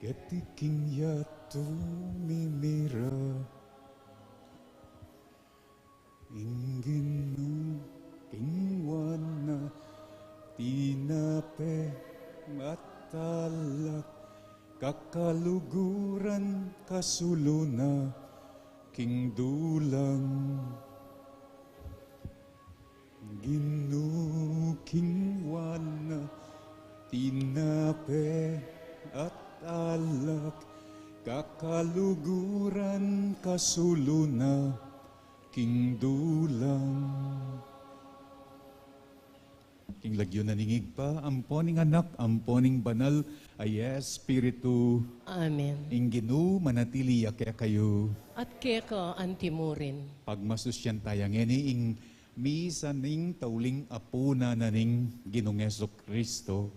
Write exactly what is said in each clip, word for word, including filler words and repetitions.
Keti king yatu mimira, ing Ginu king wana, tinape at alak, kakaluguran kasulu na king dulang. Ginu king wana, tinape at alak, kakaluguran kasulu na king dulang. King lagyu na ning Ibpa, ampo ning Anak, ampo ning Banal a Espiritu. Amen. Ing Ginu manatili ya kekayu. At keka antimurin. Pagmasusyan taya ngeni ing misa ning tauling apunan na ning Ginung Jesucristo.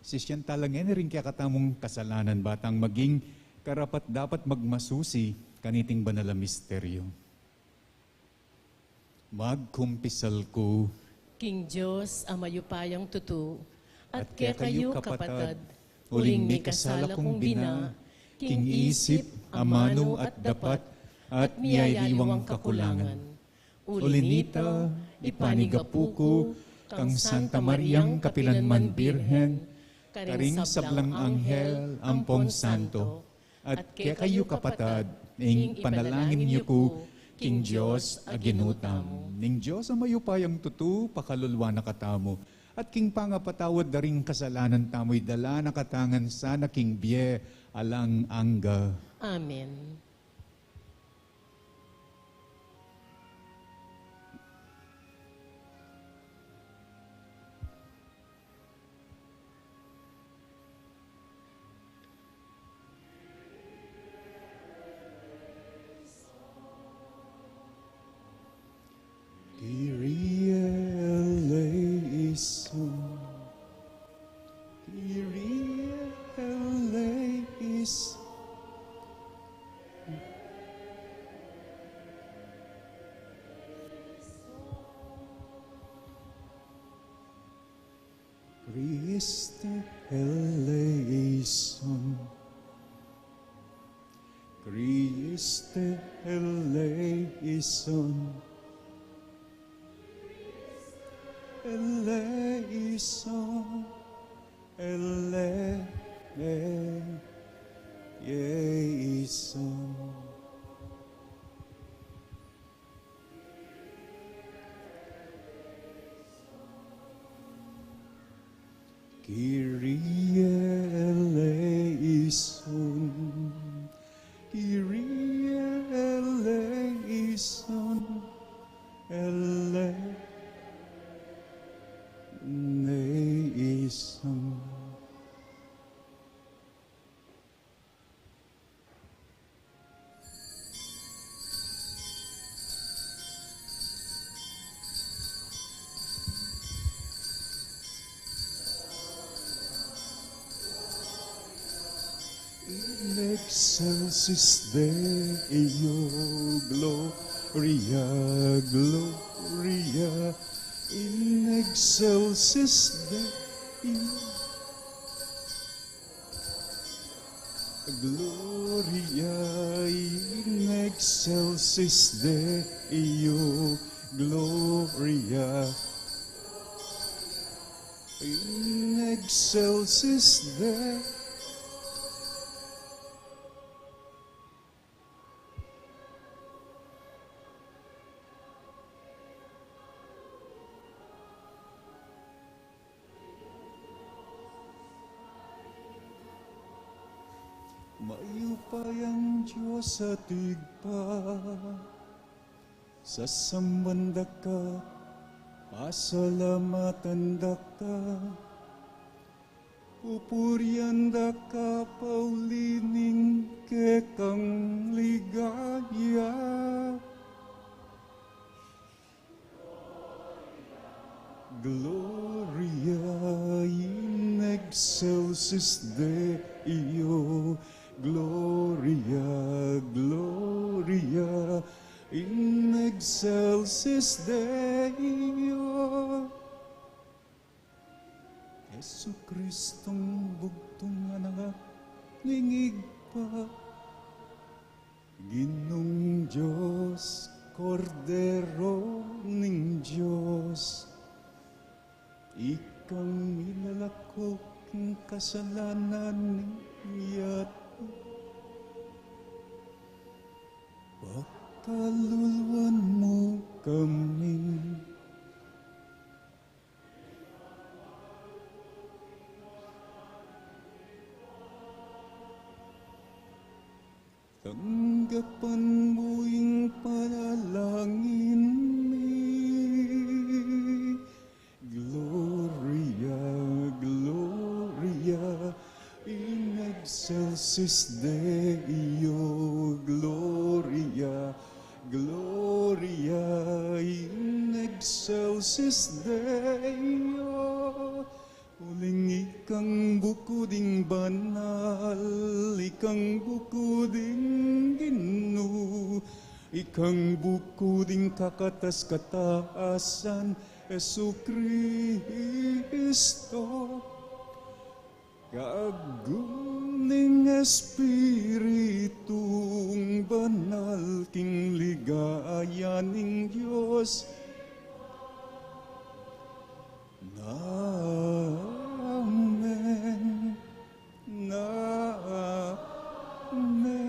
Sisian tala ngeni ring kekatamung kasalanan, ba tang maging karapat-dapat magmasusi kaniting banal a misteryo. Magkumpisal ku king Dios a mayupayang tutu, at kekayu, kapatad, uling mikasala kung bina, king isip, amanu, at dapat, at miyayaliwang kakulangan. Uli nita, ipanigapu ku kang Santa Mariang kapilanman Birhen, karing sablang anghel ampong santo, at kekayu, kapatad, ing ipanalangin yu ku king Dios a Ginu tamu. Ning Dios a mayupayang tutu pakalulwan na katamu, at king pangapatawad da ring kasalanan tamu, idala na katamu ngan sana king bie alang angga. Amen. Kyrie eleison. Kyrie eleison. Christe eleison. Christe eleison. Eleison. Eleison. Kyrie eleison. Kyrie eleison. Eleison. In excelsis Deo, Gloria, Gloria, in excelsis Deo. Gloria in excelsis Deo, Gloria in excelsis Deo. Mayupayang Dios at Ibpa, sasamban da ka, pasalamatan da ka, pupurian da ka pauli ning kekang ligaya. Gloria in excelsis Deo, Gloria, Gloria in excelsis Deo. Jesucristong bugtung anak ning Ibpa. Ginung Dios, Kordero ning Dios, ikang milalako king kasalanan ning yatu. Pakaluluan mu kami. Tanggapan mu ing panalangin mi. Gloria, Gloria in excelsis Deo, Gloria, Gloria in excelsis Deo. Uling ikang buku ding banal, ikang buku ding Ginu, ikang buku ding kakatas-katasan, Jesu Kristo. Kagum ning Espiritung Banal king ligaya ning Dios. Amen. Amen.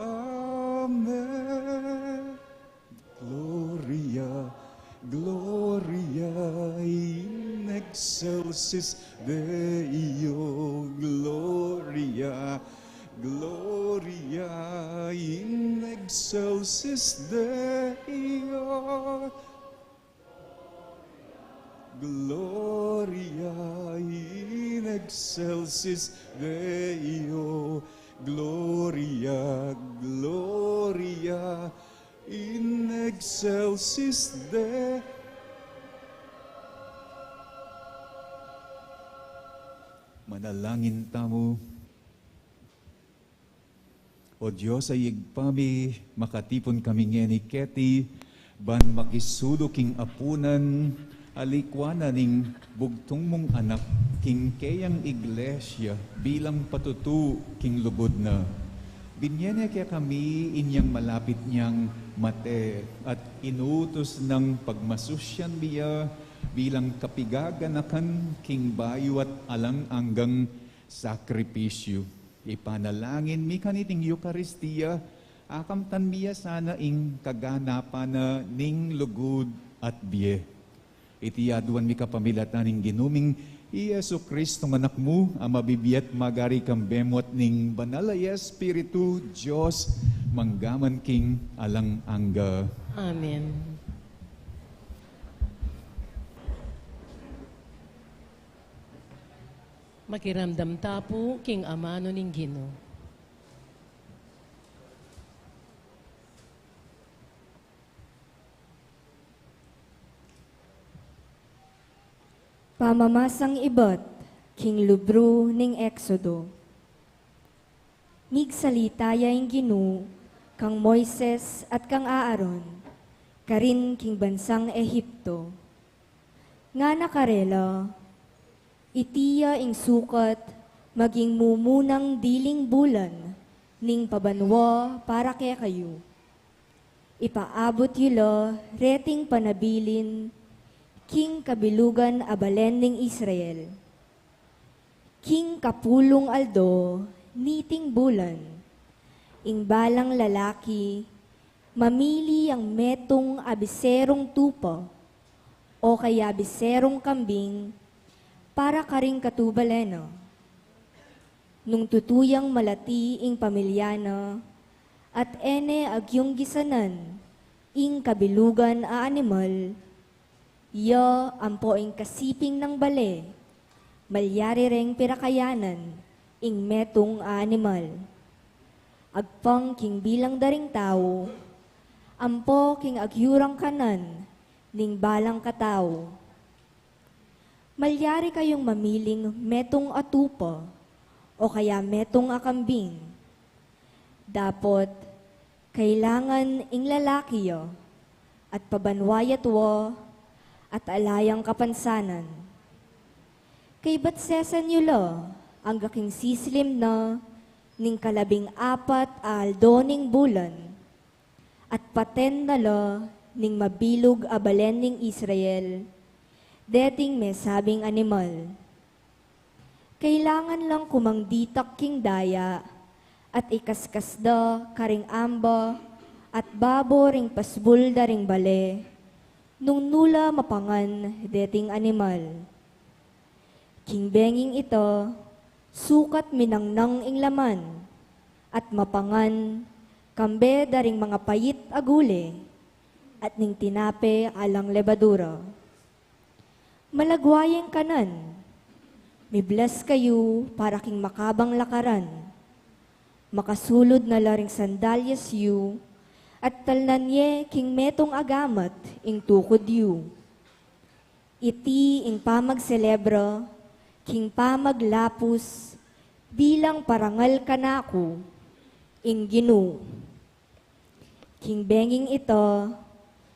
Amen. Gloria, Gloria in excelsis Deo, Gloria, Gloria in excelsis Deo. Gloria in excelsis Deo, Gloria, Gloria in excelsis Deo. Manalangin tamu. O Dios a Ibpa mi, makatipun kami ngeni keti, ban makisudu king apunan, a likuanan ning bugtung mung Anak king keyang Iglesia bilang patutu king lugud na. Binie ne kekami inyang malapit neng mate, at inutus nang pagmasusian mi ya bilang kapigaganakan king bayu at alang anggang sakripisyu. Ipanalangin mi kaniting Eukaristia, akamtan mi ya sana ing kaganapan na ning lugud at bie. Iti aduan mi kapamilatan ning Ginu ming i Jesu Kristo, Anak mu, a mabibie at magari kambe mu at ning Banal a Espiritu, Dios, mangga man king alang angga. Amen. Makiramdam ta pu king amanu ning Ginu. Pamamasang ibat king libru ning Exodo. Migsalita ya ing Ginu kang Moises at kang Aaron, karin king bansang Egipto. Ngana karela, iti ya ing sukat maging mumunang diling bulan ning pabanua para kekayu. Ipaabut yu la reting panabilin king kabilugan a balen ning Israel. King kapulung aldo niting bulan, ing balang lalaki mamili yang metung a biserung tupa o kaya biserung kambing para karing katubale na. Nung tutu yang malati ing pamilya na at e ne agyung gisanan ing kabilugan a animal, ya ampo ing kasiping nang bale, malyari reng pirakayanan ing metung a animal. Agpang king bilang da ring tau, ampo king agyurang kanan ning balang katau. Malyari kayung mamiling metung a tupa o kaya metung a kambing. Dapot kailangan ing lalaki ya at pabanua ya tua at ala yang kapansanan. Kaybat sesan yu la angga king sislim na ning kalabing apat a aldo ning bulan, at paten na la ning mabilug a balen ning Israel deting mesabing animal. Kailangan lang kumang ditak king daya at ikaskas da karing amba at babo ring pasbul da ring bale, nung nu la mapangan deting animal. King benging ita, sukat minangnang ing laman, at mapangan, kambe da ring mangapait a gule, at ning tinape alang lebadura. Malagwa yeng kanan, miblas kayu para king makabang lakaran. Makasulud na la ring sandalyas yu, at talnan ye king metung a gamat ing tukud yu. Iti ing pamagselebra king pamaglapus bilang parangal kanaku, ing Ginu. King benging ita,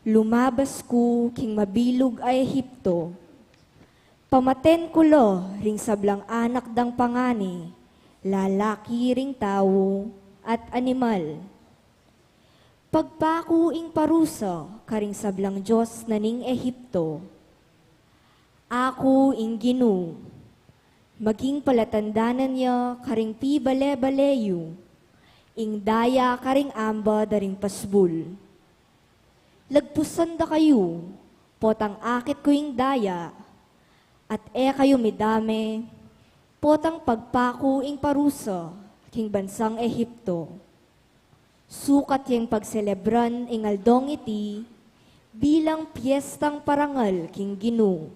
lumabas ku king mabilug a Ehipto. Pamaten ku la ring sablang anak dang pangani, lalaki ring tau at animal. Pagpaku ing parusa karing sablang dios na ning Ehipto. Aku ing Ginu. Maging palatandanan ya karing pibale-bale yu, ing daya karing amba da ring pasbul. Lagpusan da kayu, potang akit ku ing daya, at e kayu midame, potang pagpaku ing parusa king bansang Ehipto. Sukat yeng pagselebran ing aldong iti bilang piestang parangal king Ginu.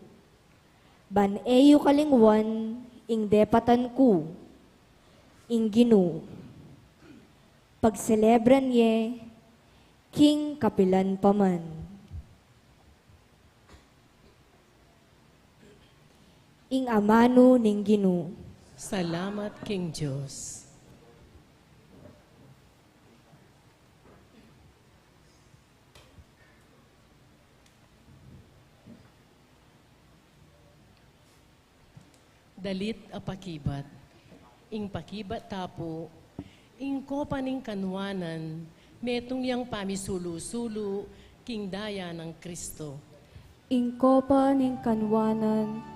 Ban e yu kalingwan ing depatan ku, ing Ginu. Pagselebran ye king kapilan pa man. Ing amanu ning Ginu. Salamat king Dios. Dalit a pakibat. Ing pakibat ta pu, ing kopa ning kanwanan, metung yang pamisulu-sulu king daya nang Kristo. Ing kopa ning kanwanan.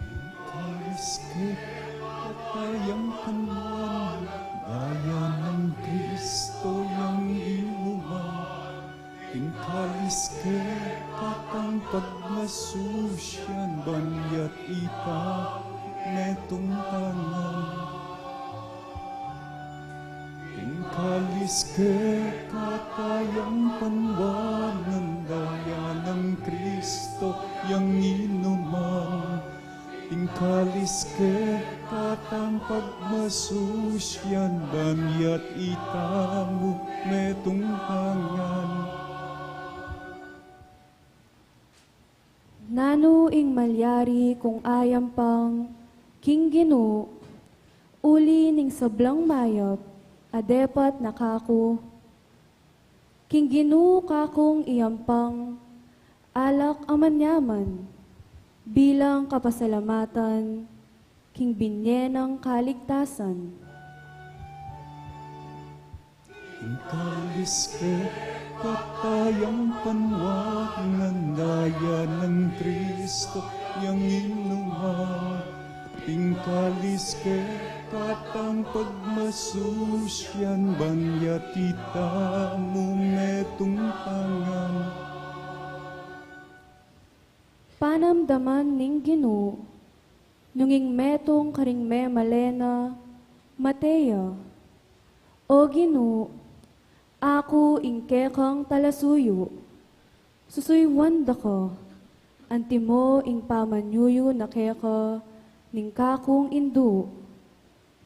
Ing kalis kekatayan panwan, daya nang Kristo yang inuman. Ing kalis kekatang pagmasusyan, ban ya't ita metung tangan. Ing kalis kekatang panwanan, daya nang Kristo yang inuman. Ing kalis kekatang pagmasusyan, ban ya't ita mu metung tangan. Nanu ing malyari kung ayampang king Ginu, uli ning sablang mayap a depat na kaku? King Ginu kakung iyampang alak a manyaman, bilang kapasalamatan king binye nang kaligtasan. Ing kalis kekatang panwanan, daya nang Kristo yang inuman. Ing kalis kekatang pagmasusyan, ban ya't ita mu metung tangan. Panamdaman ning Ginu, nung ing metung karing memalen na, mate ya. O Ginu, aku ing kekang talasuyu, susuyuan da ka, antimo ing pamanyuyu na keka ning kakung indu.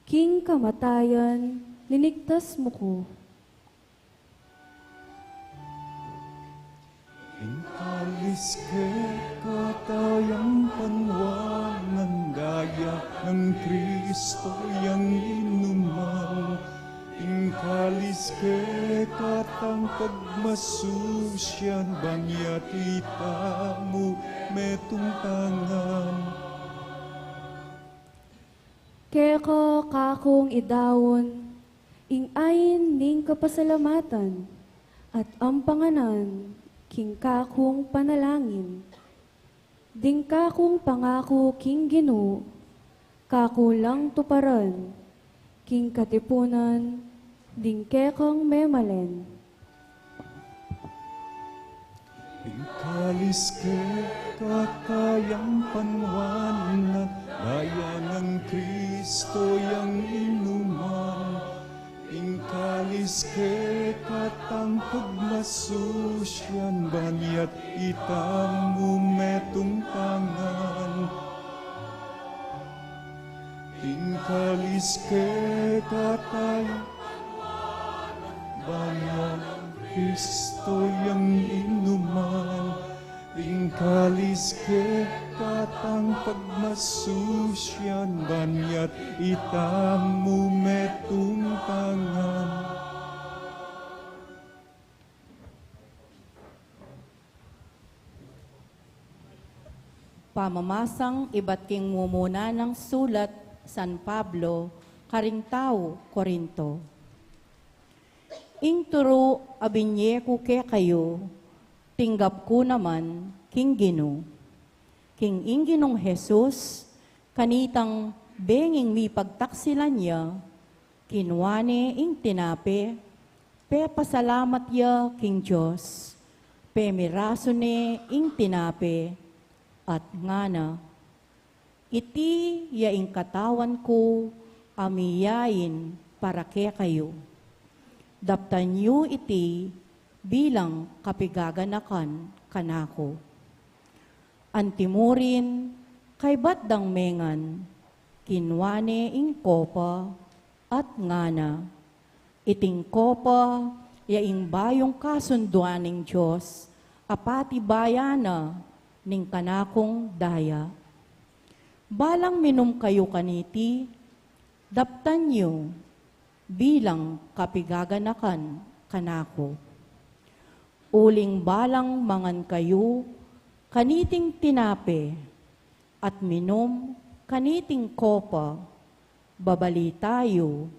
King kamatayan linigtas mu ku. Ing kalis kekatang panwanan, Daya nang Kristo yang inuman, ing kalis keka tang pagmasusyan, ban ya't itamu metung tangan. Keka kakung idaun ing ain ning kapasalamatan at ampanganan king kakung panalangin. Ding kakung pangaku king Ginu, kaku lang tuparan king katipunan ding kekang memalen. Ing kalis keka tang panwanan, daya nang Kristo yang inuman, ing kalis keka tang pagmasusyan, ban ya't itamu metung tangan. Ing kalis keka tang, daya nang Kristo yang inuman, ing kalis keka tang pagmasusyan, ban ya't itamu metung tangan. Pamamasang ibat king mumuna nang sulat San Pablo karing tau Corinto. Ing turu a binye ku kekayu, tinggap ku naman king Ginu. King ing Ginung Jesus, kanitang benging mipagtaksilan ya, kinua ne ing tinape, pepasalamat ya king Dios, pemirasu ne ing tinape, at ngana, "Iti ya ing katawan ku a miyain para kekayu. Daptan yu iti bilang kapigaganakan kanaku." Antimurin, kaybat dang mengan, kinua ne ing kopa, at ngana, "Iting kopa ya ing bayung kasunduan ning Dios, a patibayan na ning kanakung daya. Balang minum kayu kaniti, daptan yu bilang kapigaganakan kanaku. Uling balang mangan kayu kaniting tinape, at minum kaniting kopa, babalita yu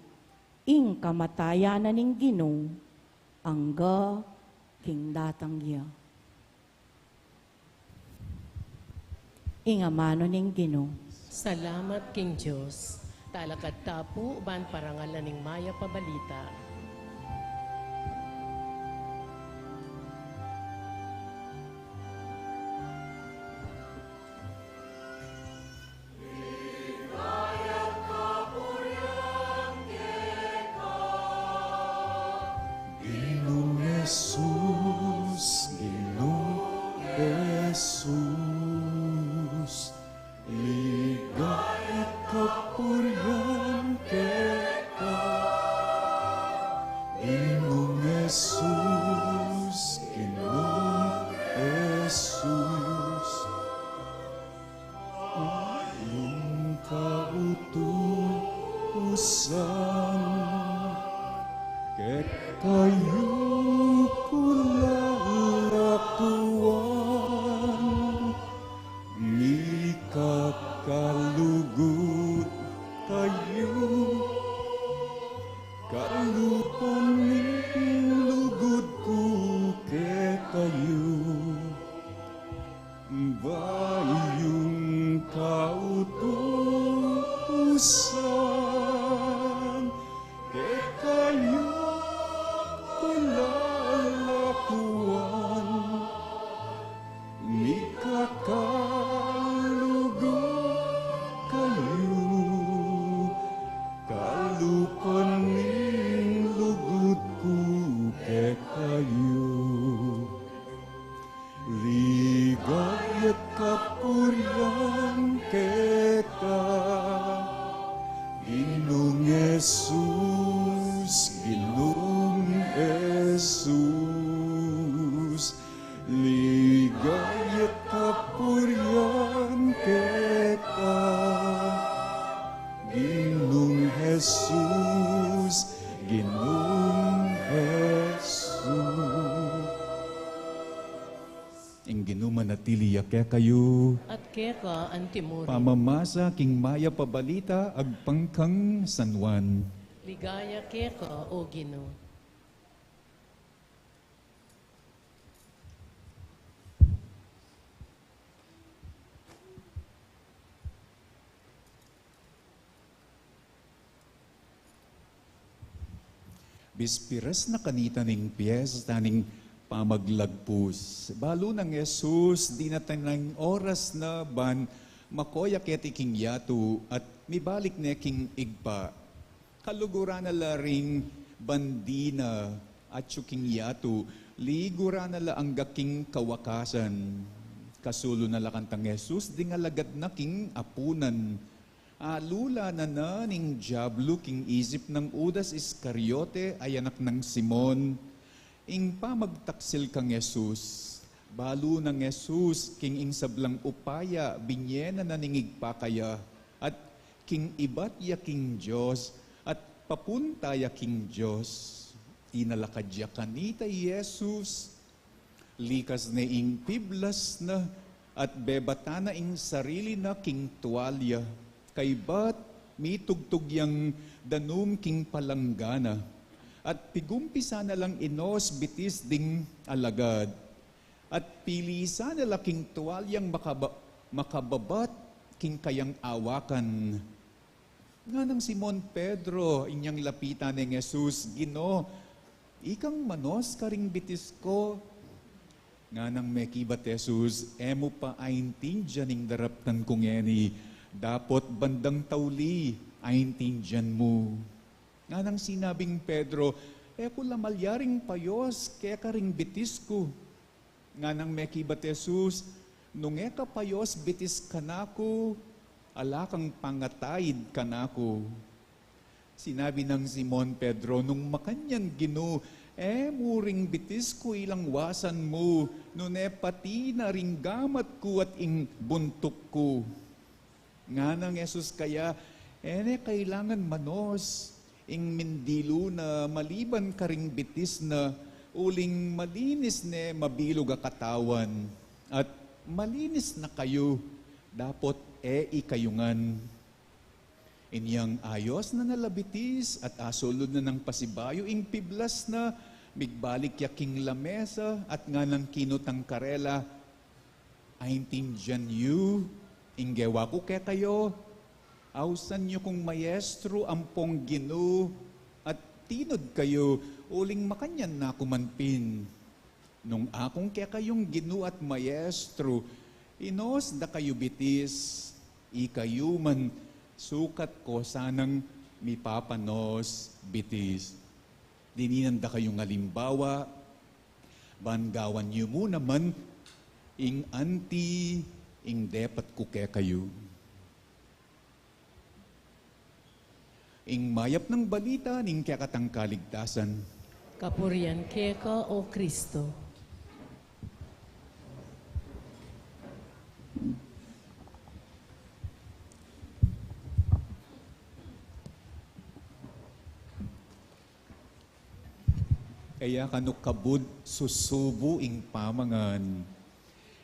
ing kamatayan na ning Ginu, angga king datang ya." Ing amanu ning Ginu. Salamat king Dios. Talakad ta pu ban parangalan ing mayap a balita. Ginung Jesus, Ginung Jesus, ligaya at kapurian keka. Ginung Jesus, Ginung Jesus, ing kautusan kekayu ku lalakuan, mikakalugud kayu, kalupa ning lugud ku kekayu. Bayung kautusan kekayu ku lalakuan, mikakalugud kayu, kalupa ning lugud ku kekayu. Ligaya at kapurian keka, Ginung Jesus, Ginung Jesus. Ligaya at kapurian keka, Jesus, Ginung Jesus. Ing Ginu manatili ya kekayu. At keka antimurin. Pamamasa king Mayap a Balita agpang kang San Juan. Ligaya keka, O Ginu. Bispiras na kanita ning piesta ning Pamaglagpus. Balu nang Jesus, dinating na ing oras na ban mako ya keti king yatu at mibalik ne king Ibpa. Kaluguran na la ring bandi na atyu king yatu, liguran na la angga king kawakasan. Kasulu na la kantang Jesus ding alagad na king apunan. Alula na na ning Diablo king isip nang Judas Iscariote a anak nang Simon, ing pamagtaksil kang Jesus. Balu nang Jesus king ing sablang upaya binye na na ning Ibpa kaya, at king ibat ya king Dios, at papunta ya king Dios. Tinalakad ya kanita i Jesus, likas ne ing piblas na, at bebatan na ing sarili na king tualya, kaybat mitugtug yang danum king palanggana, at pigumpisa na lang inos bitis ding alagad, at pilisan na la king tualyang makaba-, makababat king kayang awakan. Nganang Simon Pedro, inyang lapitan neng Jesus, Ginu, ikang manos karing bitis ku? Nganang mekibat Jesus, e mu pa aintindian ing daraptan ku ngeni, dapot bandang tauli aintindian mu. Nganang sinabing Pedro, e ku la malyaring payos keka ring bitis ku. Nganang mekibat Jesus, nung e ka payos bitis kanaku, ala kang pangataid kanaku. Sinabi nang Simon Pedro, nung makanyan Ginu, e mu ring bitis ku ilangwasan mu, nune pati na ring gamat ku at ing buntuk ku. Nganang Jesus kaya, e ne kailangan manos ing mindilu na maliban karing bitis na, uling malinis ne mabilug a katawan, at malinis na kayu, dapot e ikayu ngan. Inyang ayos na na la bitis at asulud na nang pasibayu ing piblas na, migbalik ya king lamesa at nganang kinutang karela, aintindian yu ing gewa ku kekayu? Ausan yu kung maestru ampong Ginu, at tinud kayu uling makanyan na ku man pin. Nung akung kekayung Ginu at maestru, inos da kayu bitis, ikayu man sukat ko sanang mipapanos bitis. Dininan da kayung alimbawa, ban gawan yu mu naman ing anti ing depat ku kekayu. Ing mayap nang balita ning kekatang kaligtasan. Kapurian keka, O Kristo. E ya kanu kabud susubu ing pamangan.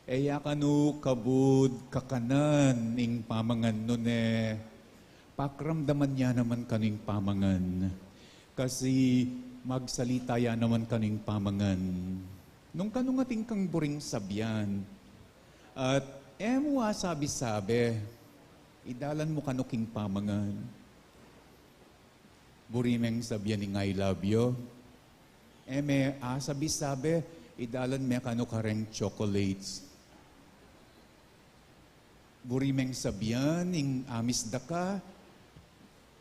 E ya kanu kabud kakanan ing pamangan, nune pakiramdaman ya naman kanu ing pamangan. Kasi magsalita ya naman kanu ing pamangan. Nung kanu ngan atin kang buring sabian, at e mu asabi-sabi, idalan mu kanu king pamangan. Buri meng sabian ing I love you. E me asabi-sabi, idalan me kanu kareng chocolates. Buri meng sabian ing amiss da ka,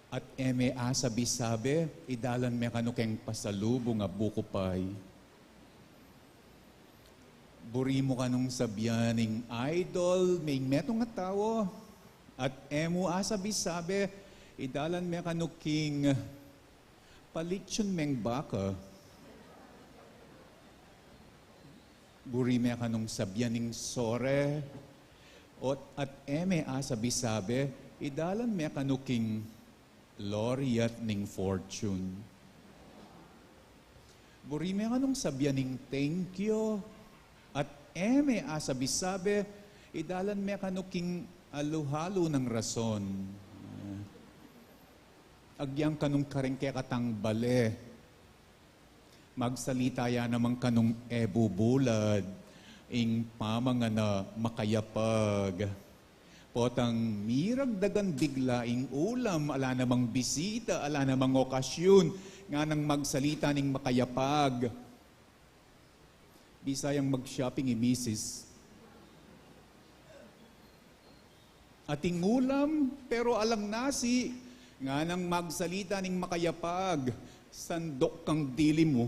at e me asabi-sabi, idalan me kanu keng pasalubung a buko pie. Buri mu kanung sabian ing idol meng metung a tau, at e mu asabi-sabi, idalan me kanu king palitsun meng baka. Buri me kanung sabian ing sore, ot at e me asabi-sabi, idalan me kanu king Laureate ning Fortune. Buri me kanung sabian ing thank you, at e me asabi-sabi, idalan me kanu king alu-alu nang rason. Agyang kanung kareng kekatang bale. Magsalita ya naman kanung e bubulad ing pamangan a makayapag. Potang miragdagan bigla ing ulam, ala namang bisita, ala namang okasyun, nganang magsalita ning makayapag. Bisayang mag-shopping i misis. Ating ulam, pero alang nasi, nganang magsalita ning makayapag, sandok kang dili mu.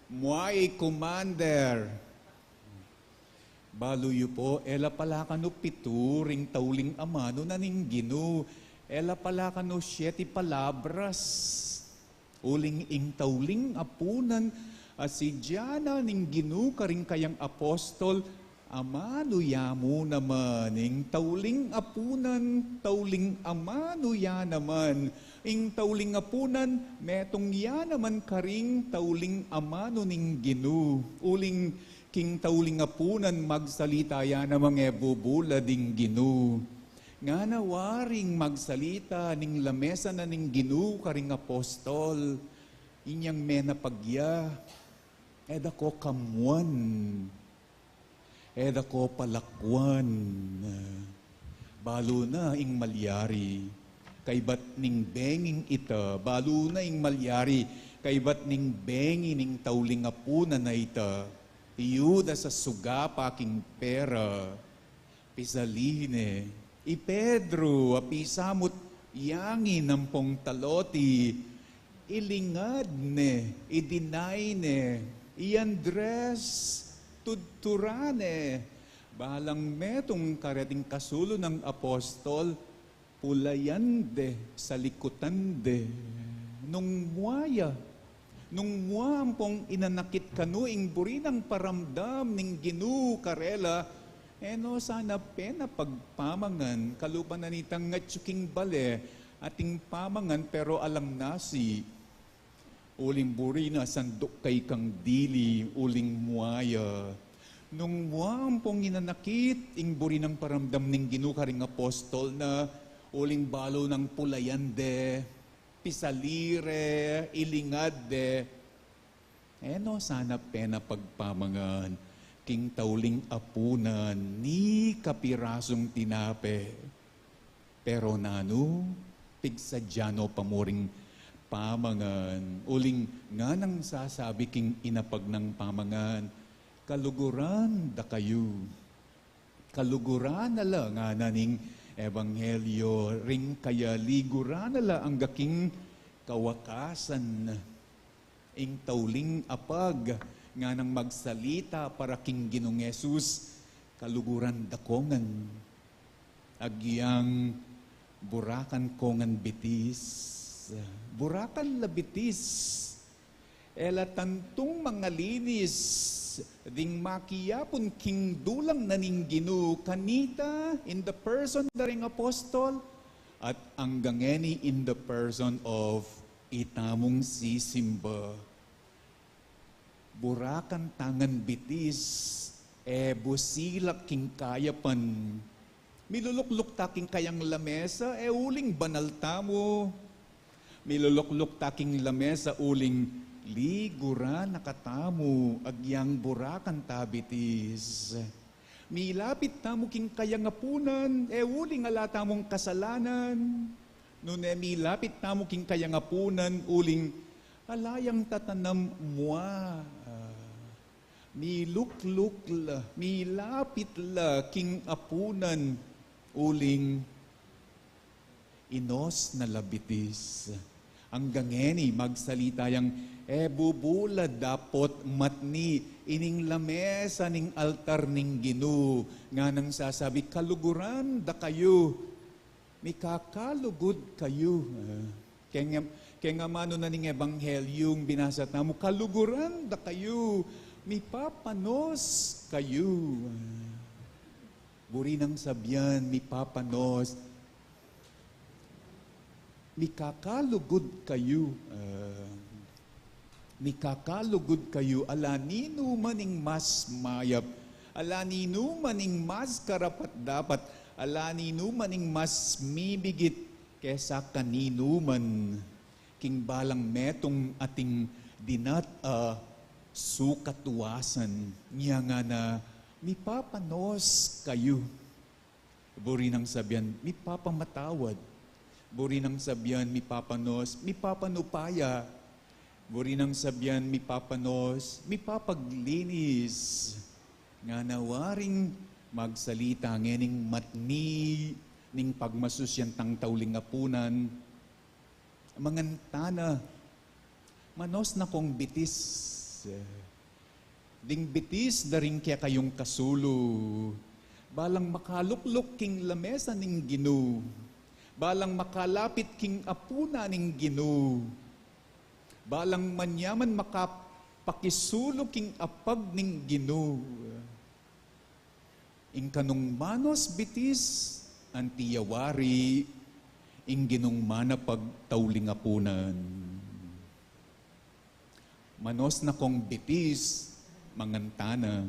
Muay Commander. Balu yu po, e la pala kanu pitu ring tauling amanu na ning Ginu. E la pala kanu siete palabras. Uling ing tauling apunan a sidya na ning Ginu karing kayang apostol, amanu ya mu naman. Ing tauling apunan, tauling amanu ya naman. Ing tauling apunan, metung ya naman karing tauling amanu ning Ginu. Uling king tauling apunan, magsalita ya namang e bubulad ing Ginu. Ngana waring magsalita ning lamesa na ning Ginu karing apostol, inyang menapag ya, e da ko kamuan, e da ko palakuan. Balu na ing malyari kaybat ning benging ita, balu na ing malyari kaybat ning bengi ning tauling apunan a ita. I Judas a sugapa king pera, pisali ne. I Pedro a pisamut yangin ampong taloti, ilingad ne, i-deny ne. I Andres, tudturan ne. Balang metung kareting kasulu nang apostol, pulayan de, salikutan de. Nung mua ya, nung mua ampong inanakit kanu ing buri nang paramdam ning Ginu karela, e no sana pena pagpamangan, kalupa na nitang ngatsu king bale, ating pamangan pero alang nasi. Uling buri na sandok kay kang dili, uling mua ya. Nung mua ampong inanakit ing buri nang paramdam ning Ginu karing apostol na, uling balu nang pulayan de, pisali re, ilingad de, e no sana pena pagpamangan king tauling apunan ni kapirasung tinape. Pero nanu, pigsadya no pa mu ring pamangan, uling nganang sasabi king inapag nang pamangan, kaluguran da kayu. Kaluguran na la ngana ning ebanghelyo, ring kayaliguran na la angga king kawakasan. Ing tauling apag nganang magsalita para king Ginung Jesus, kaluguran da ko ngan. Agyang burakan ko ngan bitis. Burakan la bitis. E la tantung mangalinis ding makiyapun king dulang na ning Ginu kanita in the person da ring apostol at angga ngeni in the person of itamung sisimba. Burakan ta ngan bitis, e busilak king kayapan. Milulukluk ta king kayang lamesa, e uling banal tamu. Milulukluk ta king lamesa, uling liguran na katamu, agyang burakan ta bitis. Milapit tamu king kayang apunan, e uling ala tamung kasalanan. Nune milapit tamu king kayang apunan, uling ala yang tatanam mua. Milukluk la, milapit la king apunan, uling inos na la bitis. Angga ngeni magsalita yang e bubulad dapot matni ining lamesa ning altar ning Ginu, nganang sasabi, kaluguran da kayu, mikakalugud kayu. Keng, keng amanu na ning ebanghelyung binasa tamu, kaluguran da kayu, mipapanos kayu. Buri nang sabian, mipapanos. Mikakalugud kayu, ah, mikakalugud kayu, ala ninu man ing mas mayap, ala ninu man ing mas karapat-dapat, ala ninu man ing mas mibigit kesa kaninu man, king balang metung ating dinat a sukatuasan, nia ngana, mipapanos kayu. Buri nang sabian, mipapamatawad. Buri nang sabian, mipapanos, mipapanupaya. Buri nang sabian, mipapanos, mipapaglinis. Ngana waring magsalita ngening matni ning pagmasusyan tang tauling apunan. Manganta na, manos na kong bitis. Ding bitis da ring kekayung kasulu. Balang makalukluk king lamesa ning Ginu. Balang makalapit king apunan ning Ginu. Balang manyaman makapakisulu king apag ning Ginu. Ing kanung manos bitis, anti ya wari, ing Ginung manapag tauling apunan. Manos na kong bitis, manganta na.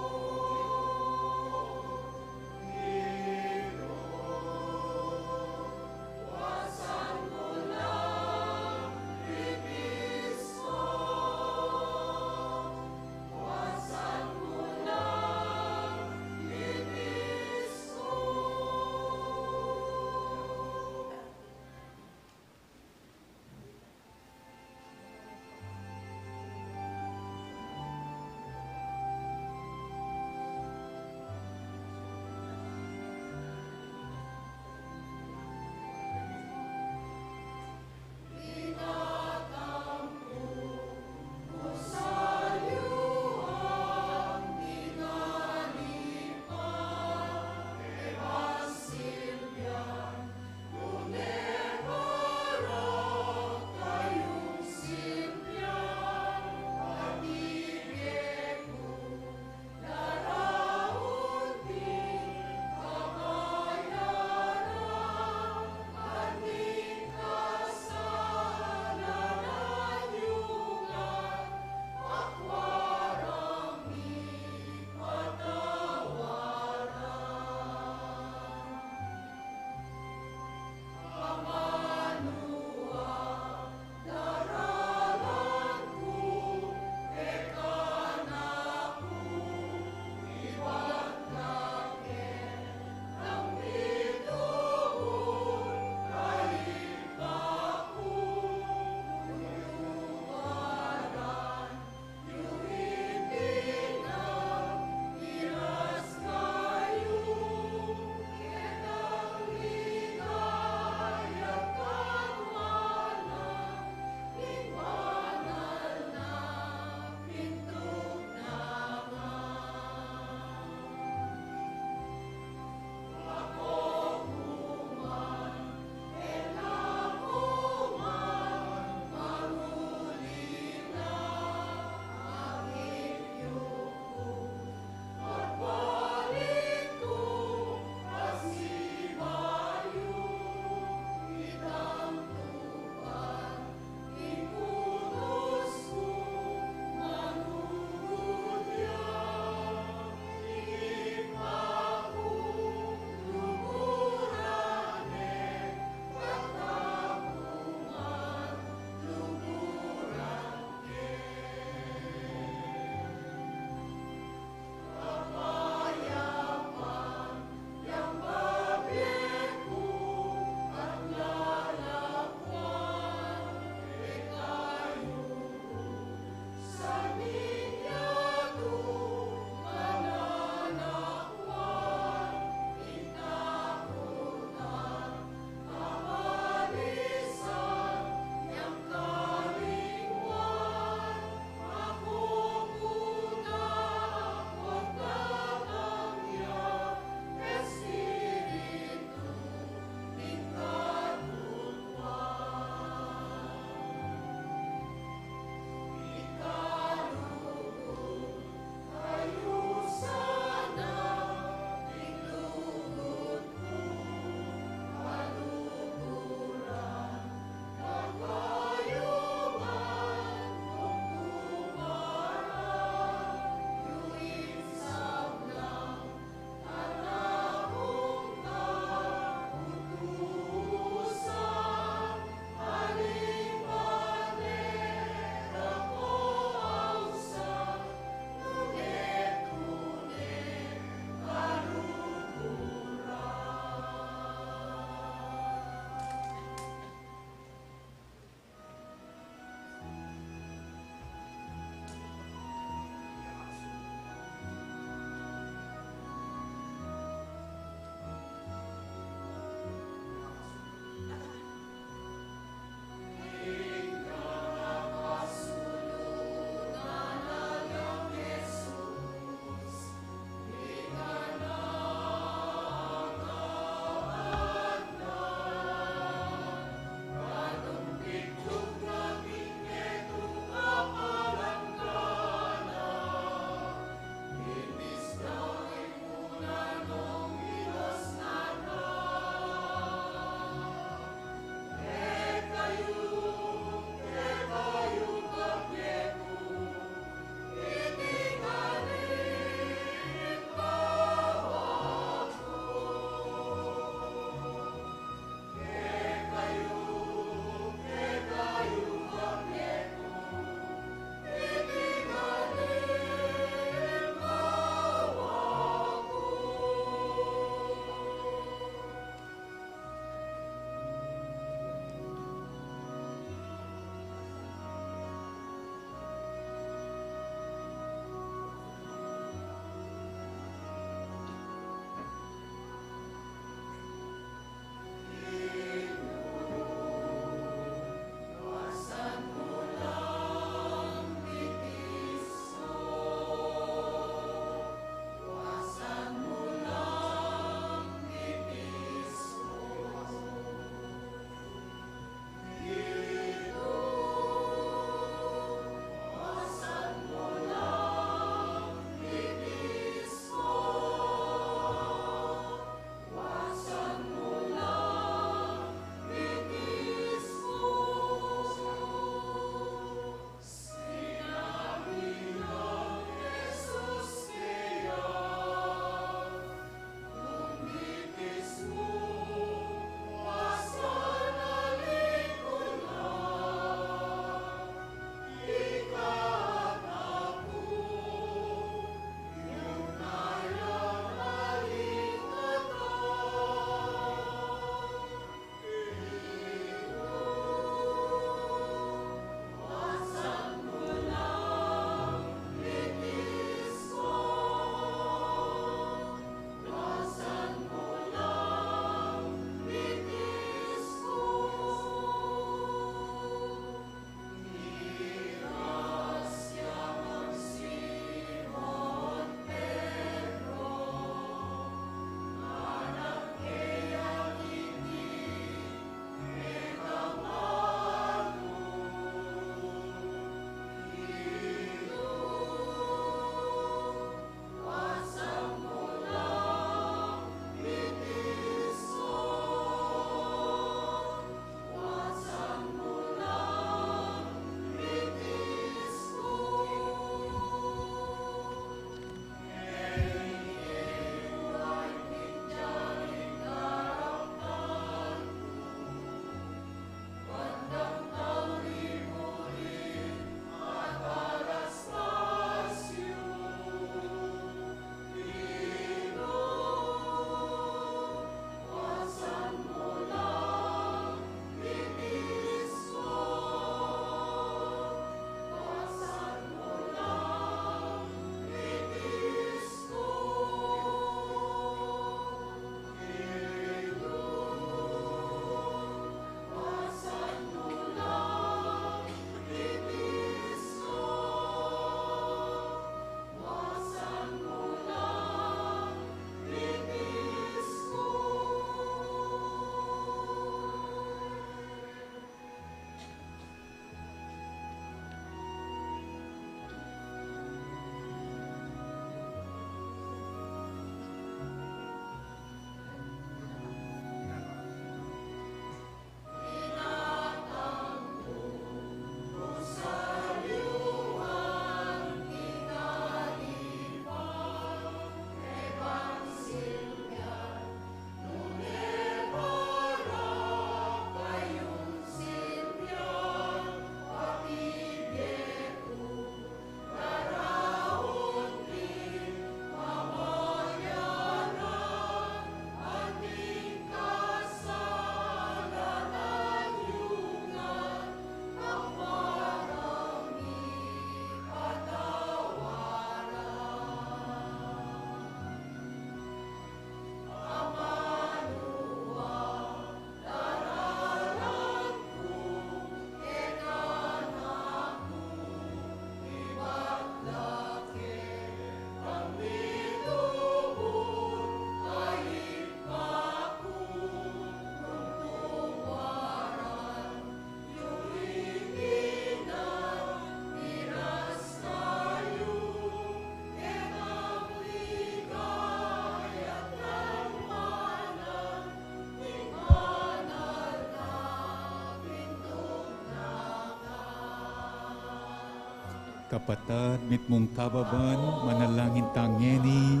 Kapatad, mitmung kababan, manalangin ta ngeni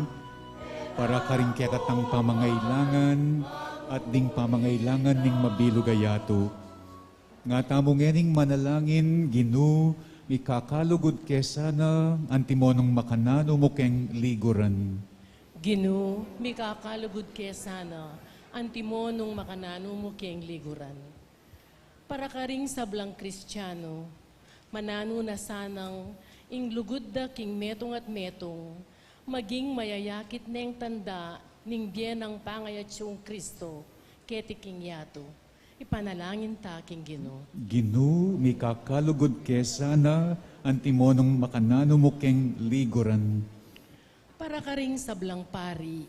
para karing kekatang pamangailangan at ding pamangailangan ning mabilug a yatu. Nga tamu ngening manalangin, Ginu, mikakalugud ke sana, antimo nung makananu mu keng liguran. Ginu, mikakalugud ke sana, antimo nung makananu mu keng liguran. Para karing sablang Kristiano, mananu na sanang ing lugud da king metung at metung, maging mayayakit neng tanda ning bie nang pangayatsung Kristo keti king yatu. Ipanalangin ta king Ginu. Ginu, mikakalugud ke sana, antimo nung makananu mu keng liguran. Para karing sablang pari,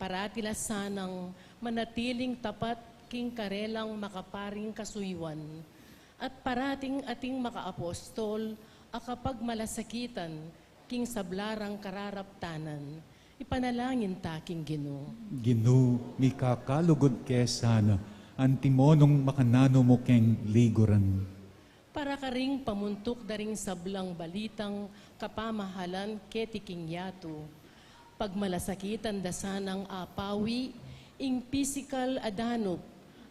parati la sanang manatiling tapat king karelang makaparing kasuyuan, at parating ating makaapostol a kapagmalasakitan king sabla rang kararaptanan, ipanalangin ta king Ginu. Ginu, mikakalugud ke sana, antimo nung makananu mu keng liguran. Para karing pamuntuk da ring sablang balitang kapamahalan keti king yatu, pagmalasakitan da sanang apawi ing pisikal a danup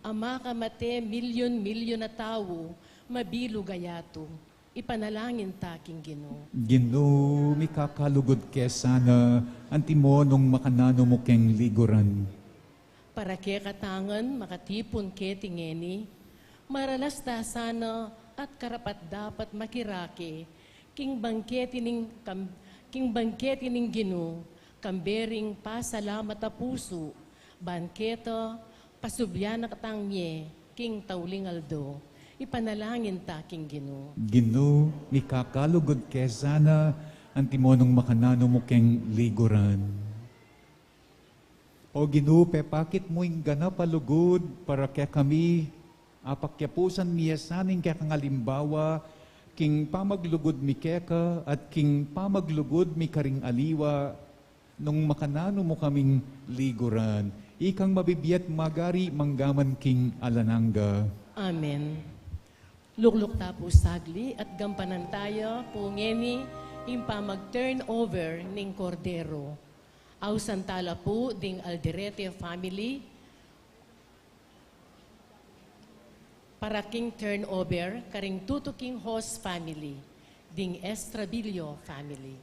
a makamate milyun-milyun a tau, mabilug a yatu. Ipanalangin ta king Ginu. Ginu, mikakalugud ke sana, antimo nung makananu mu keng liguran. Para kekatang makatipun keti ngeni, maralas da sana at karapat-dapat makirake king bangketi ning kam-, king bangketi ning Ginu, kambe ring pasalamat a pusu, ban keta pasublian na katang mie king tauling aldo. Ipanalangin ta king Ginu. Ginu, mikakalugud ke sana, antimo nung makananu mu keng liguran. O Ginu, pepakit mu ing ganap a lugud para kekami, apakyapusan mi ya sana ing kekang alimbawa king pamaglugud mi keka at king pamaglugud mi karing aliwa, nung makananu mu kaming liguran. Ikang mabibie at magari mangga man king alang angga. Amen. Lukluk ta pu sagli at gampanan taya pu ngeni ing pamag-turnover ning Kordero. Ausan tala pu ding Alderete family, para king turnover karing tutuking host family, ding Estrabilio family.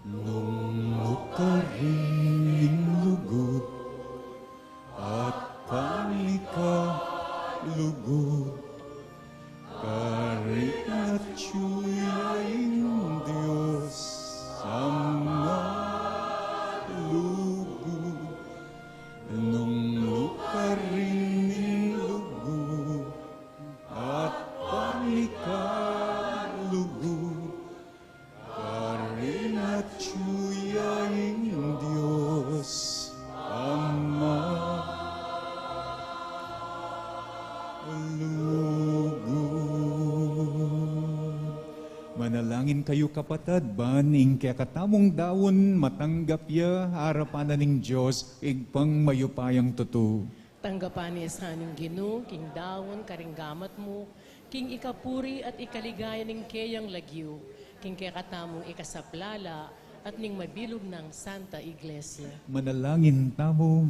Nung nukarin ing lugud at panikalugud, karin atyu ya ing Dios Ama lugud. Nung nukarin ing lugud at panikalugud, karin atyu ya ing Dios Ama lugud. Manalangin kayu, kapatad, ban ing kekatamung daun matanggap ya arapan na ning Dios, Ibpang mayupayang tutu. Tanggapan ne sa ning Ginu king daun karing gamat mu, king ikapuri at ikaligaya ning keyang lagyu, king kekatamung ikasaplala at ning mabilug nang Santa Iglesia. Manalangin tamu.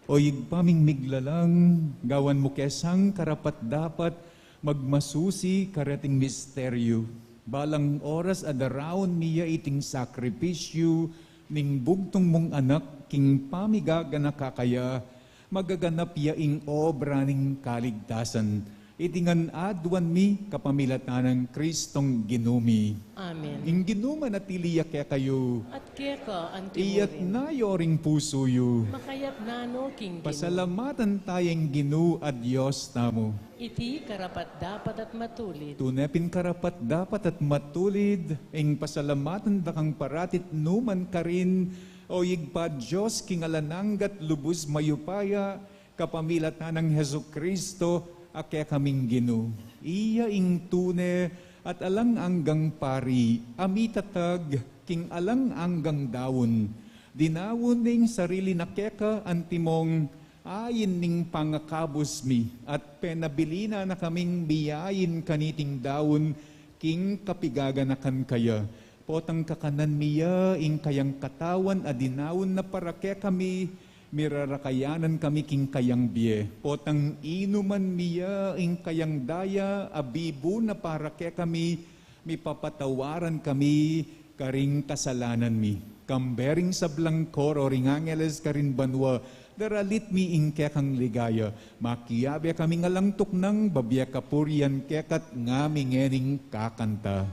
O Ibpa ming miglalang, gawan mu ke sang karapat-dapat magmasusi kareting misteryu. Balang oras a daraun mi ya iting sakripisyu ning bugtung mung Anak king pamigaganaka kaya, magaganap ya ing obra ning kaligtasan. Iti ngan aduan mi kapamilatan nang Kristong Ginu mi. Amen. Ing Ginu manatili ya kekayu. At keka antimurin. Iyatna yu ring pusu yu. Makayatna no king Ginu. Pasalamatan taya ing Ginu a Dios tamu. Iti karapat-dapat at matulid. Tune pin karapat-dapat at matulid ing pasalamatan da kang parati't nu man karin, O Ibpa Dios, king alang angga't lubus mayupaya, kapamilatan nang Jesucristo a kekaming Ginu. Iya ing tune at alang anggang pari, a mitatag king alang anggang daun. Dinaun ne ing sarili na keka antimong ain ning pangakabus mi, at penabilin na kaming miyain kaniting daun king kapigaganakan kaya. Potang kakanan mi ya ing kayang katawan a dinaun na para kekami, mirarakayanan kami king kayang bie. Potang inuman mi ya ing kayang daya a bibu na para kekami, mipapatawaran kami karing kasalanan mi. Kambe ring sablang koro ring angeles karin banua, daralit mi ing kekang ligaya. Makiabe kaming alang tuknang, babie kapurian keka't ngaming ngening kakanta.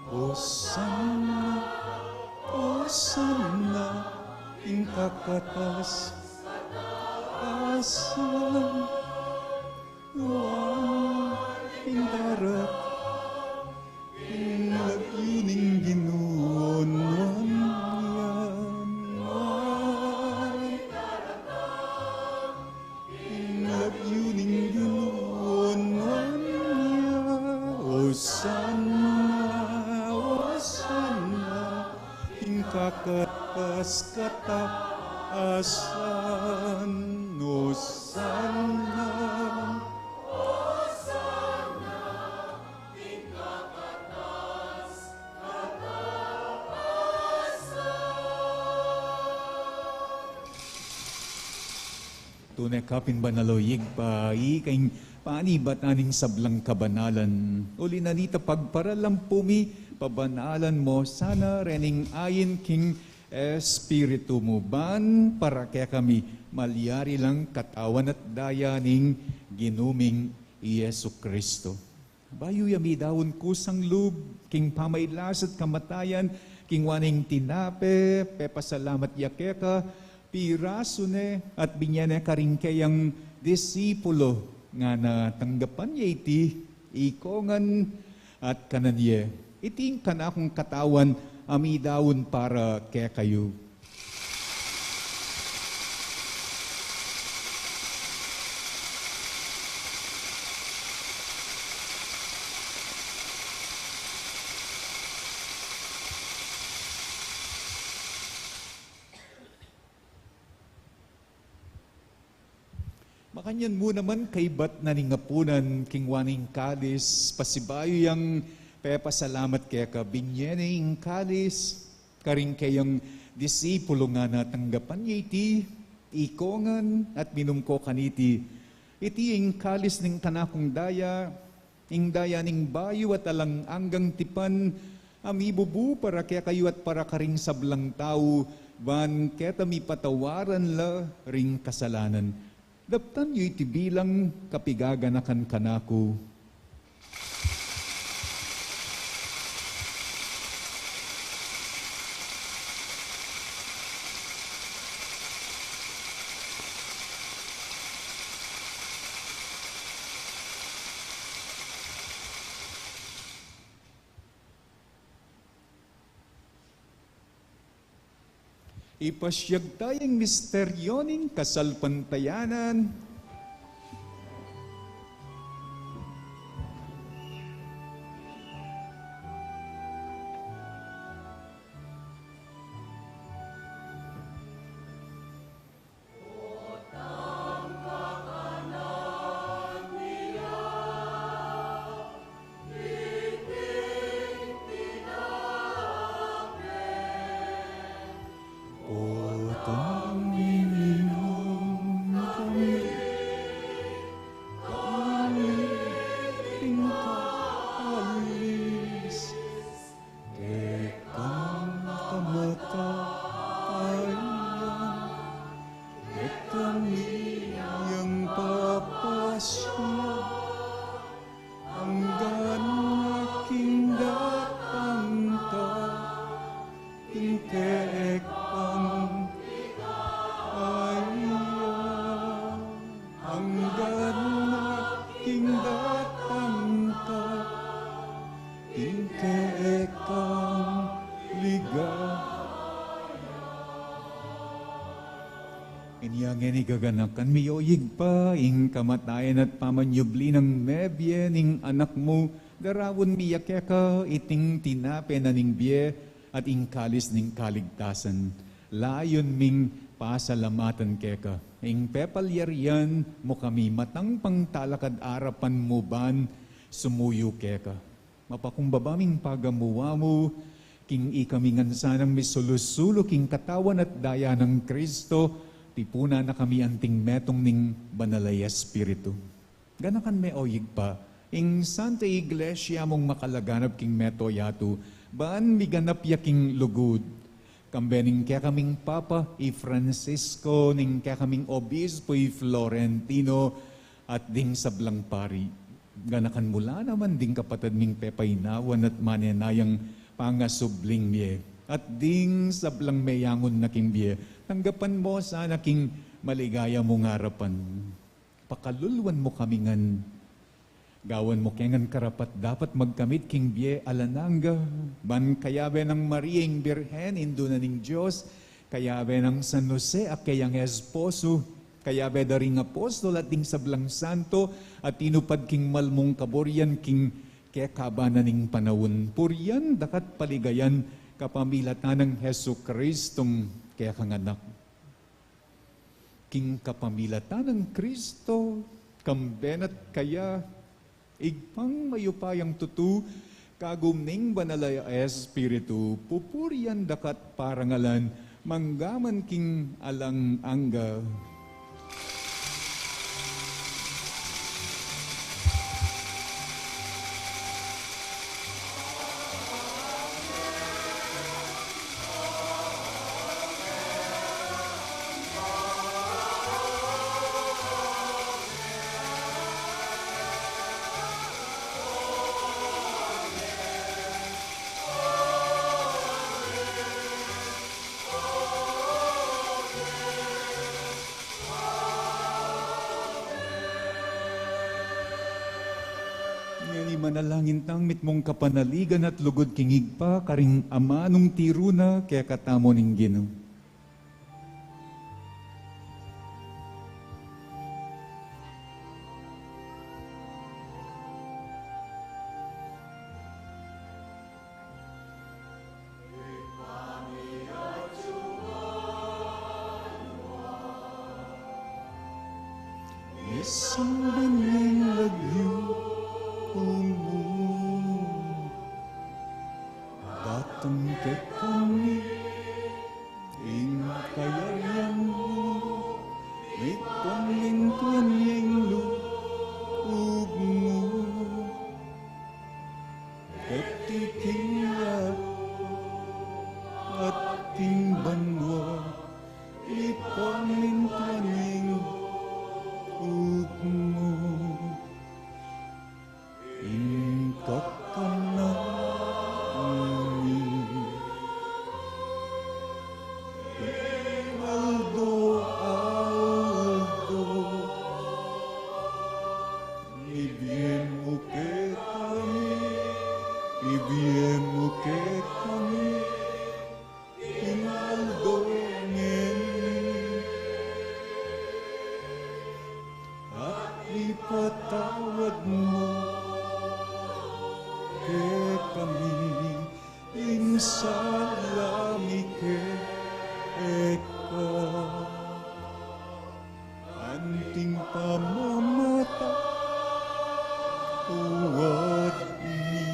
Osana, Osana, ing kakatas-katasan. Nuan ing daratang, ing lagyu ning Ginu, nuan ya, nuan. Ing lagyu ning Ginu, nuan ya. Osana, Osana, ing kakatas-katasan. Osana. Tune ka pin banal, o Ibpa, ika ing panibatan ning sablang kabanalan. Uli na nita, pagparalampu mi, pabanalan mu sana rening ain king Espiritu mu, ban para kekami malyari lang katawan at daya ning Ginu ming i Jesucristo. Bayu ya midaun kusang lub king pamailas at kamatayan, kinua ne ing tinape, pepasalamat ya keka, pirasu ne at binye ne karing keyang disipulo, ngana, tanggapan ye iti, ikongan at kanan ye. Iti ing kanakung katawan a midaun para kekayu. Kanyan mu naman kaybat na ning apunan, kinua ne ing kalis, pasibayu yang pepasalamat keka, binye ne ing kalis karing kayang disipulu, ngana, tanggapan ye iti ikongan at minum ko kaniti. Iti ing kalis ning kanakung daya, ing daya ning bayu at alang anggang tipan, a mibubu para kekayu at para karing sablang tau, ban keta mipatawaran la ring kasalanan. Daptan yu iti bilang kapigaganakan kanaku. Ipasyag taya ing misteryo ning kasalpantayanan. Potang iminum kami, kami ring kalis, kekang kamatayan, kekang iyang papasya, anggang king datang ka, king kekang ligaya, anggang king datang ka, king kekang ligaya. Inya ngeni gaganakan mi, o Ibpa, ing kamatayan at pamanyubli nang mebie ning Anak mu, daraun mi ya keka iting tinape na ning bie at ing kalis ning kaligtasan. Layun ming pasalamatan keka ing pepalyarian mu kami matang pangtalakad arapan mu ban sumuyu keka. Mapakumbaba ming pagamuan mu, king ikami ngan sanang misulu-sulu king katawan at daya nang Kristo, tipunan na kami anting metung ning Banal a Espiritu. Ganakan me, o Ibpa, ing Santa Iglesia mung makalaganap king mabilug a yatu, ban miganap ya king lugud. Kambe ning kekaming Papa, i Francisco, ning kekaming Obispo, i Florentino, at ding sablang pari. Ganakan mu la naman ding kapatad ming pepainawan at manenayang pangasubling mie, at ding sablang meyangun na king bie. Tanggapan mu sana king maligaya mung arapan. Pakaluluan mu kami ngan gawan mu ke ngan karapat-dapat magkamit king bie alang angga, ban kayabe nang Maria ing Birhen, Indu na ning Dios, kayabe nang San Jose a keyang esposo, kayabe da ring apostol at ding sablang santo a tinupad king mal mung kaburian king kekaban na ning panaun, purian da ka at paligayan kapamilatan nang Jesucristong kekang Anak. King kapamilatan nang Kristo, kambe na at kaya, Ibpang mayupayang tutu, kagum ning Banal a Espiritu, pupurian da ka at parangalan, mangga man king alang angga. Ngeni manalangin tang mitmung kapanaligan at lugud king Ibpa, karing amanung tiru na kekatamu ning Ginu. Samban ing lagyu mu. Datang kekami ing kayarian mu, mipamintuan ing lub mu. Keti king langit at king banua, mipamintuan ing lub mu. Ing kakanan mi king aldo-aldo, ibie mu kekami, ibie mu kekami king aldo ngeni, at ipatawad mu kekami ing sala mi keka, anti ing pamamatawad mi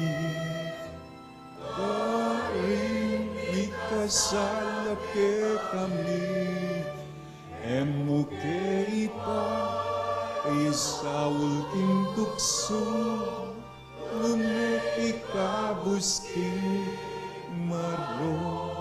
karing mikasala kekami. E mu ke ipaisaul king tuksu, nune ikabus king marok.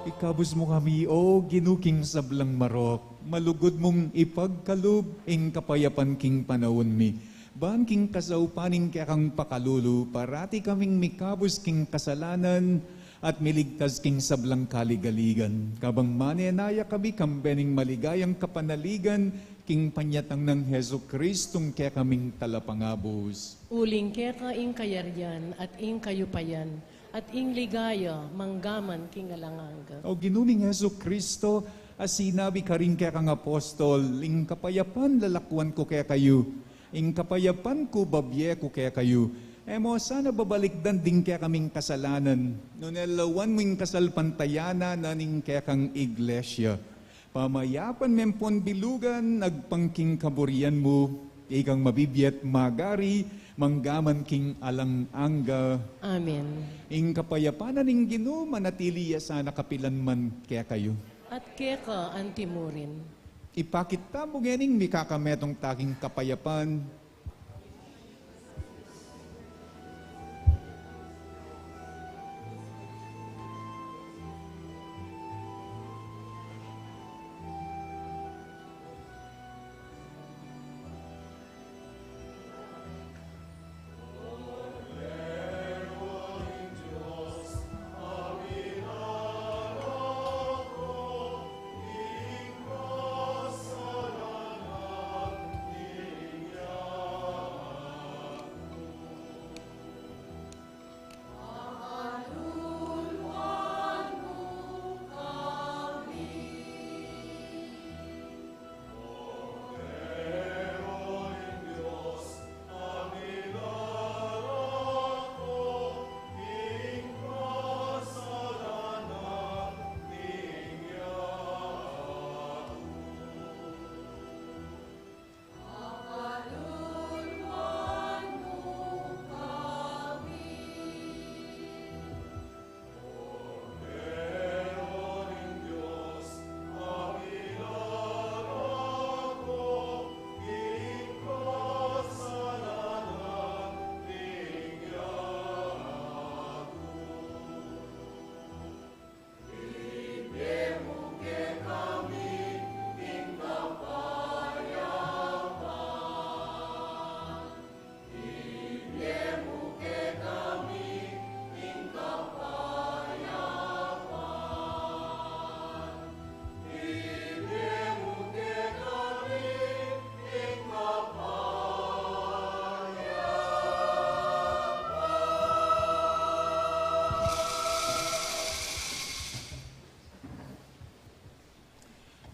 Ikabus mu kami, O Ginu, king sablang marok. Malugud mung ipagkalub ing kapayapan king panaun mi. Ban king kasaupan ning kekang pakalulu, parati kaming mikabus king kasalanan at miligtas king sablang kaligaligan. Kabang manenaya kami kambe ning maligayang kapanaligan king panyatang nang Jesucristong kekaming Talapangabus. Uling keka ing kayarian at ing kayupayan at ing ligaya manggaman king alang angga. O Ginu ming Jesucristo, a sinabi karing kekang apostol, ing kapayapan lalakuan ku kekayu, ing kapayapan ku babie ku kekayu. E mu sana babalikdan ding kekaming kasalanan, nune lawan mu ing kasalpantayanan na ning kekang iglesia. Pamayapan me ampon bilugan agpang king kaburian mu, ikang mabibie at magari manggaman king alang angga. Amen. Ing kapayapan na ning Ginu manatili ya sana kapilan man kekayu. At keka antimurin. Ipakit tamu ngening mikakametung tang kapayapan.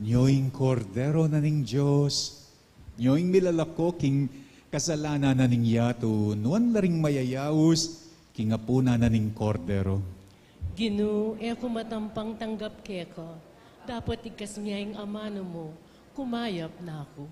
Nyo ing Kordero na ning Dios, nyo ing milalako king kasalanan na ning yatu, nuan la ring mayayaus king apunan na ning Kordero. Ginu, e ku matampang tanggap keka, dapot igkas me ing amanu mu, kumayap na ku.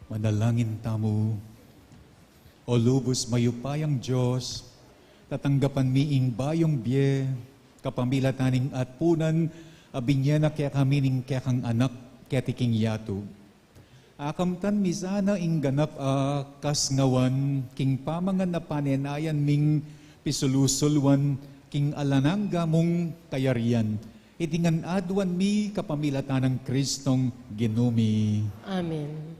Manalangin tamu. O lubus mayupayang Dios, tatanggapan mi ing bayung bie kapamilatan ning atpunan a binie na kekami ning kekang Anak keti king yatu. Akamtan mi sana ing ganap a kasngawan king pamangan a panenayan ming pisulusulwan king alang angga mung kayarian. Iti ngan aduan mi kapamilatan nang Kristong Ginu mi. Amen.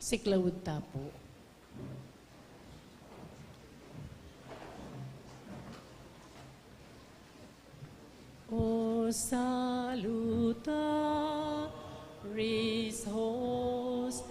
Siklaud ta pu. O salutaris hostia.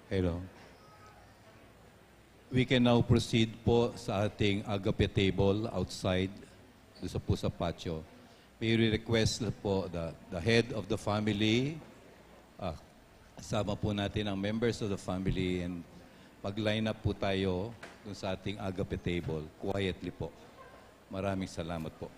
Hello. We can now proceed po sa ating agape table outside, doon sa po sa patio. May request po the, the head of the family, ah, kasama po natin ang members of the family, and mag-line up po tayo doon sa ating agape table. Quietly po. Maraming salamat po.